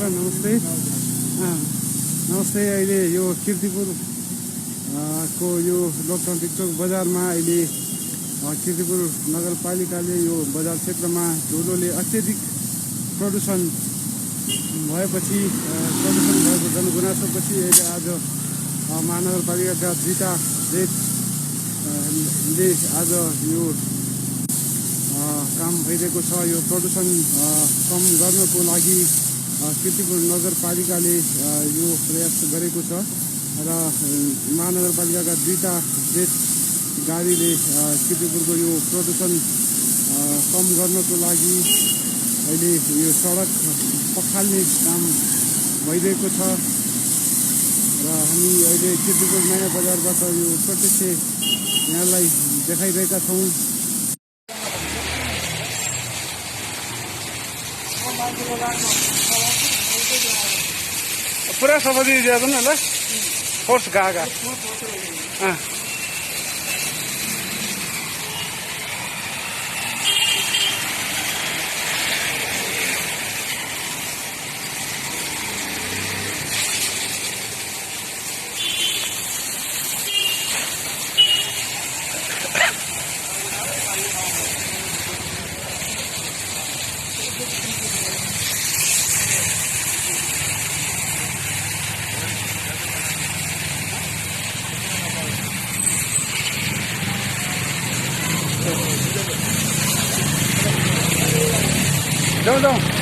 नमस्ते नमस्ते। अहिले यो किर्तिपुर को यो लोकतान्त्रिक चौक बजारमा अहिले किर्तिपुर नगरपालिकाले यो बजार क्षेत्रमा धुलोले अत्यधिक प्रदूषण भएको जनगुनासोपछि अहिले आज महानगरपालिकाका दुईटा जेटले आज यो काम भइरहेको छ। यो प्रदूषण कम गर्नको लागि किर्तिपुर नगरपालिकाले यो प्रयास गरेको छ र महानगरपालिकाका दुईटा जेट गाडीले किर्तिपुरको यो प्रदूषण कम गर्नको लागि अहिले यो सडक पखाल्ने काम भइरहेको छ र हामी अहिले किर्तिपुर नयाँ बजारबाट यो प्रत्यक्ष यहाँलाई देखाइरहेका छौँ। पूरा सब्जी दिया था ना ल फोर्स गागा जाओ